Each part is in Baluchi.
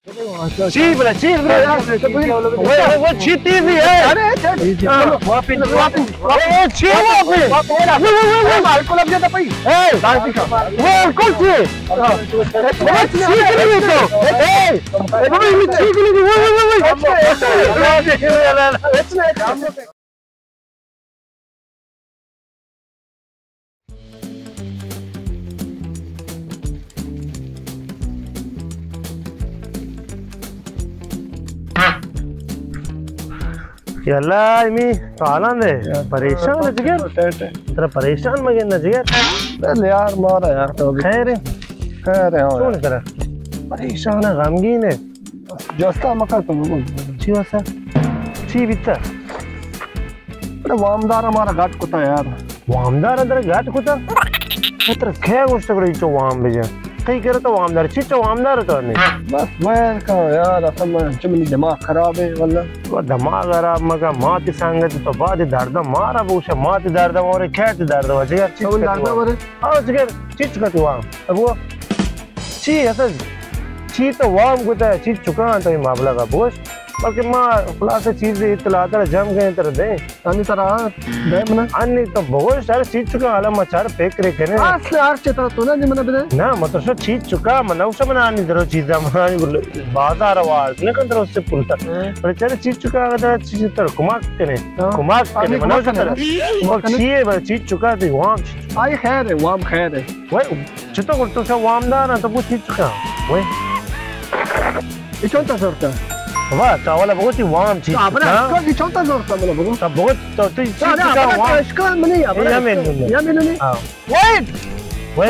چی بلا، چی بلا؟ وہ، وہ، وہ چی تیزی ہے؟ ارے، اچھا۔ ہاں۔ واپس، واپس، وہ، وہ چی واپس؟ واپس، واپس۔ وہ، وہ، وہ، وہ۔ الکل اب جاتا پئی۔ اے، وہ الکل چی؟ وہ چی کری تو؟ اے، وہ چی کری تو؟ وہ، وہ، وہ۔ یلا، ایمی تو حالاں دے۔ پریشان ہے جگر۔ ترا پریشان مگے نہ جگر۔ بل یار، مارا یار تو بھی۔ خیر ہے؟ خیر ہے، ہاں چون یار۔ ترا؟ پریشان ہے، غمگین ہے۔ جستا مکن تو بگو۔ چی واسا؟ چی بیتا؟ ارے وامدار ہمارا گٹ کتا یار۔ وامدار اندر گٹ کتا؟ ترا کیا گوشت کرے چو وام بجا؟ کئی کرے تو وامدار، چی چو وامدار تو نہیں؟ بس ویل کا یار، اصل میں چمنی دماغ خراب ہے واللہ۔ وہ دماغ خراب مگا، ماتی سنگت تو بعد درد مارا بوشا، ماتی درد اور کیا درد وجہ چی درد؟ آ، چگر، چی چکا تو وام؟ اب وہ چی اصل چی تو وام کتا، چی چکا تو مبلغ بوش، بلکہ ما خلاصہ چیز اطلاعات را جم گئے تر دے۔ انی ترا دے منا۔ انی تو بوش، ہر چی چکا حالا ما چار فکر کنے۔ اصل ہر چی ترا تو نہ دی منا بدے۔ نہ، مطلب شو چی چکا، منا اوش منا انی درو چیزا منا بازار وارد نہ کن درو سے پلتا۔ ہاں۔ پر چار چی چکا اگر چیز تر کمک کنے، ہاں۔ کمک کنے، انی منا کمک کنے۔ کمک کنے۔ چی ہے، بس چی چکا تی وام چی چکا۔ آئی خیر ہے، وام خیر ہے۔ وای، چطور کرتو شو وامدار تو بو چی چکا؟ وای۔ ای چون تا زورتا؟ بابا، تو اولا بگو تی وام چی چکا؟ تو ابرا، تو ای چون تا زورتا منا بگو؟ تو بگو، تو تی چی چکا وام؟ اشکال منی، ابرا یا اشکال۔ مینو۔ یا مینو نی؟ ہاں۔ وای! وای!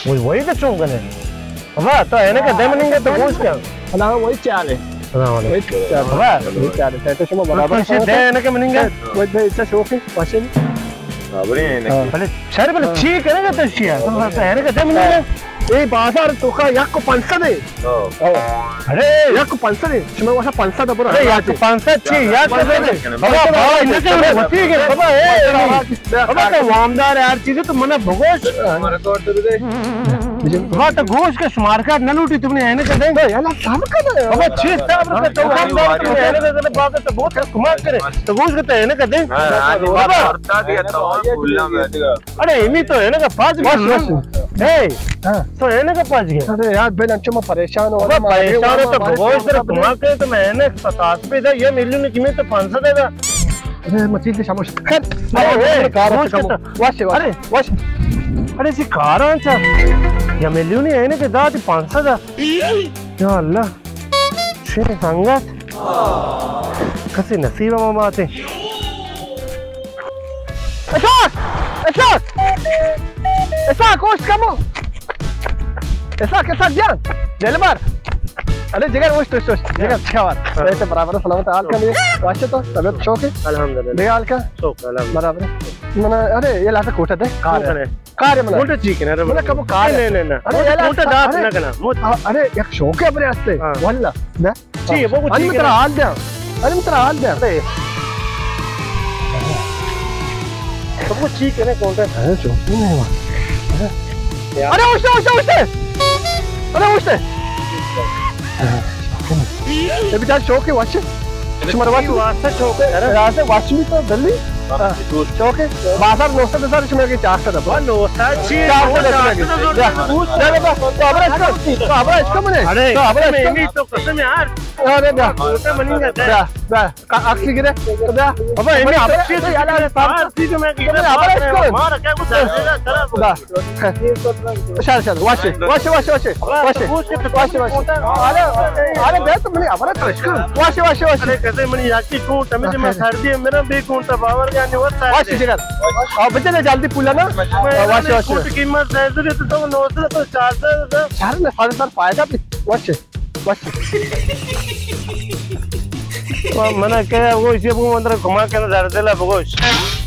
وای، وای تو چون کنے؟ بابا، تو اینکا دے مننگا تو گوش کیا؟ سلام، وای چارے۔ سلام علیکم۔ وای چارے۔ بابا۔ وای چارے۔ تو شما برابر تو دے اینکا مننگا؟ وای دے، اچھا شوخی، پاشے۔ برابر ہی اینکا۔ بلے، شر بلے، ہاں۔ چی کرے گا تو شیا؟ تو اینکا دے مننگا؟ اے بازار تو کا یک و پنچ سد ہے۔ ارے، یک پنچ سد، شما واسا پنچ سد برو۔ ارے، یک پنچ سد چی؟ یک پنچ سد۔ بابا، بابا، انکا متی گئے، بابا، اے، بابا، تو وامدار ہے، ہر چیز تو منا بگوش۔ بابا، تو گوش کا شمار کار نہ لوٹی، تم نے اینکا دے۔ بابا، چیز صبر کر، تو وامدار، تم نے اینکا دے، بابا، تو بہت کمال کرے۔ تو گوش کا تو اینکا دے۔ بابا۔ اڑے، ایمی تو اینکا پاس گئے۔ بس، بس۔ اے، ہاں۔ تو اینکا پاس گئے۔ ارے یار، بل انچو ما پریشان ہو، بابا، ما پریشان ہو تو ما بگوش در کمال کرے تو میں اینکا ستاس پہ دا، یہ میلیون کی میں تو پانچ سد دا۔ ارے، مچید شاموش۔ خیر، ارے، ارے، کار گوش کم۔ کتا۔ واش، واش۔ ارے، واش۔ ارے، سی کار آنچا۔ یہ میلیون اینکا دا تی پانچ سد دا۔ یا اللہ۔ شیر سنگت۔ کسی نصیب ما باتے۔ اسحاق! اسحاق! اسحاق، اوشت کمو! اسحاق، اسحاق جان! دلبر! ارے جگر، اوشت، اوشت، اوشت۔ جگر، کیا بات؟ ہاں۔ ایسے برابر سلامت حال کمی۔ واش تو؟ طبیعت شوق ہے؟ الحمدللہ۔ دیگہ حال کا؟ شوق، الحمدللہ۔ برابر۔ من، ارے، یہ لاتا کوٹا دے۔ کار ہے۔ کار ہے منا۔ موٹر چی کنا رے؟ منا کمو کار ہے۔ نہیں، نہیں، نہیں۔ ارے، موٹر، یلا، موٹر دات ارے، نہ کنا۔ موٹر ارے، یک شوق ہے برے ہستے۔ ہاں۔ واللہ۔ دے۔ چی ہے، بگو چی کنا؟ ترا حال دیا۔ ارے، ترا حال دیا۔ ارے۔ تو بگو چی کنا کونٹا؟ ارے، چوکی نہیں ہوا۔ ارے، اوشتے، اوشتے، اوشتے۔ ارے، اوشتے۔ اے بیچار شوق ہے، واش۔ شمار واش۔ واسطہ شوق ہے، ارے۔ راز ہے، واش بھی تو دلی۔ ہاں۔ شوق ہے۔ بازار نو سد ہزار شمار کے چار سد ہے۔ نو سد چی؟ چار سد ہے شمار کے۔ نہ، نہ، نہ، تو ابرا اشکو، تو ابرا اشکو منے۔ ارے، تو ابرا اشکو۔ میں تو قسم یار۔ ارے، بیا۔ تو منی نہ۔ بیا، بیا۔ کا عکس گرے؟ بیا۔ بابا، ایمی ابرا اشکو، یار، یار، عکس گرے، میں مارا کیا کچھ خراب۔ شر، شر، واش، واش، واش، واش۔ واش، واش، واش۔ ارے، ارے، بیا تو منی ابرا ترش کن۔ واش، واش، واش۔ ارے، کسے منی یاکی کو، تمہیں میں سردی ہے، میرا بے کون تا باور کا نہیں ہوتا۔ واش، جگر۔ آ، بچے نے جلدی پولا نا۔ Wash, wash. کوٹ قیمت زیادہ ہے تو نو سو تو چار سو۔ چار نہ، ساڑھے چار فائدہ بھی۔ واش۔ بس۔ منا کہ بگوش، یہ بگو، من ترا کمک کناں، درد دل بگوش۔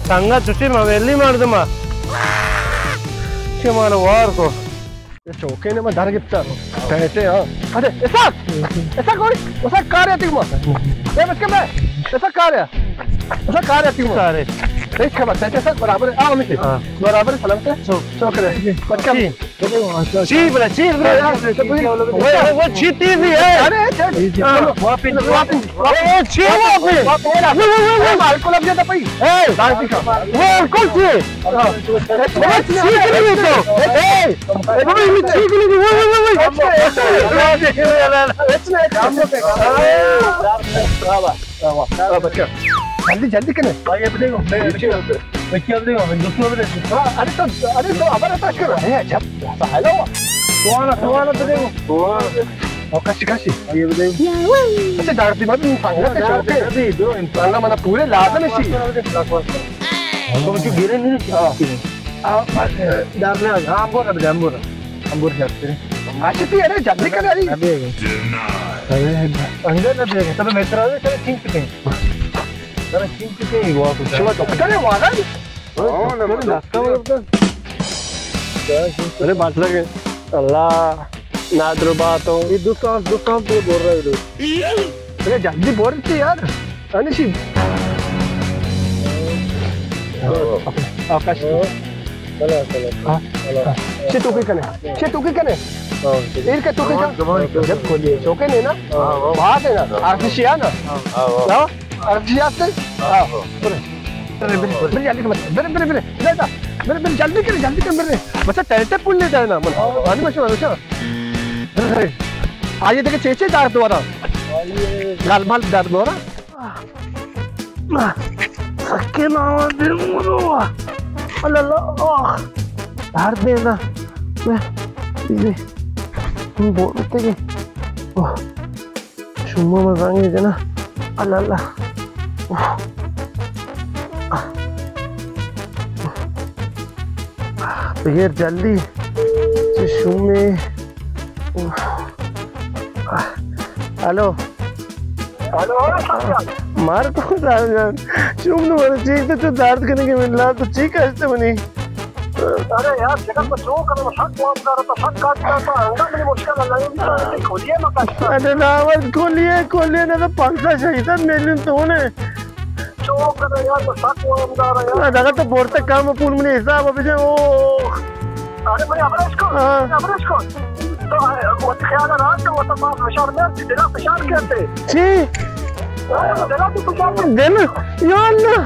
سنگت چوشیں مویلی مردم۔ چی مانا وار کو۔ یہ چوکے نے میں در گپتا۔ ٹیٹے، ہاں۔ ارے، اسحاق! اسحاق، کوڑی؟ اسحاق، کار ہے تیما؟ اے بس کے میں؟ اسحاق، کار ہے؟ اسحاق، کار ہے تیما؟ کار ہے۔ ہیچ خبر، سچ سچ برابر ہے۔ آ، ہمیشہ۔ ہاں۔ برابر ہے، سلامت ہے۔ شکر ہے۔ بچہ۔ چی؟ چی بلا، چی بلا؟ وہ، وہ، وہ چی تیزی ہے؟ ارے، چل۔ ہاں۔ واپس، واپس۔ وہ، وہ چی واپس؟ واپس۔ وہ، وہ، وہ، وہ۔ بالکل اب جاتا پئی۔ اے، بالکل چی؟ وہ چی کری تو؟ اے، اے، وہ چی کری تو؟ وہ، وہ، وہ، وہ۔ اچھا، اچھا۔ ہاں، بچہ۔ جلدی، جلدی کنے۔ ہاں، ارے تو، ارے تو ابر اتش کر۔ ارے عجب، سہلو۔ سوالا، سوالا تو دیکھو۔ او، کشی، کشی۔ اچھا، ڈاکٹر صاحب، انسان کا شوق ہے۔ انسان کا منا پورے لازم ہے سی۔ تو مجھے گرے نہیں۔ ہاں۔ آ، آ، ڈر نہ، ہاں، بولا، بولا، بولا۔ ہم بولا جاتے ہیں۔ اچھا، تھی، ارے، جلدی کر، ارے۔ ابھی آ گئے۔ ارے، اندر نہ دے گا، تب میں ترا دے، تب ٹھیک سے کہیں۔ ترا ٹھیک سے کہیں، وہ آپ کو شما تو پتہ نہیں، والا۔ ہاں، نہ، نہ، نہ۔ ارے، بات لگے۔ اللہ، نادر باتوں۔ یہ دو کام، دو کام تو بول رہے ہو۔ ارے جلدی بول تے یار۔ انشی۔ آ، کش۔ چلو، چلو۔ ہاں۔ چلو۔ چے تو کے کنے؟ چے تو کے کنے؟ ہاں۔ ایر کے تو کے کا؟ زبان کے۔ جب کھولیے، چوکے نے نا؟ ہاں، ہاں۔ بات ہے نا؟ ہاں۔ آرتشی ہے نا؟ ہاں، ہاں۔ ہاں؟ آرتشی آتے؟ ہاں۔ ہاں۔ برے، برے، برے، جلدی کر، برے، برے، برے، جلدی کر، برے۔ بس ٹینٹ پل لے جائے نا، من۔ آدمی مشین، مشین۔ آئیے دیکھے چیچے دار دوارا۔ گال مال دار دوارا۔ سکے نام دے مولو۔ اللہ اللہ، آہ۔ دار دے نا۔ میں، میں، ہم بولتے کہ، آہ۔ شما مزانگے جنا۔ اللہ اللہ۔ اوہ۔ بغیر جلدی۔ چہ شومے۔ اوہ۔ ہلو۔ ہلو، سر جان۔ مار تو سر جان۔ شوم نو مر چیک تو چو دارد کنگے من لا تو چیک ہستے منی۔ ارے یار، جگر تو چو کرے، سک وام دار، تو سک کاٹ کرتا، انگا منی مشکل اللہ، یہ بھی تو ایسے کھولیے مکان۔ ارے ناور کھولیے، کھولیے نہ تو پانچ سو شہیدان میلین تو نے۔ چو کرے یار، تو سک وام دار یار۔ دگہ تو بورتا کام پول منی حساب بجے او۔ ارے منی ابرش کو، ہاں۔ ابرش کو۔ تو، اے، وت خیال راست، وت باز فشار میں، دلا فشار کہتے۔ چی؟ ارے دلا تو فشار کہتے۔ دل؟ یا اللہ۔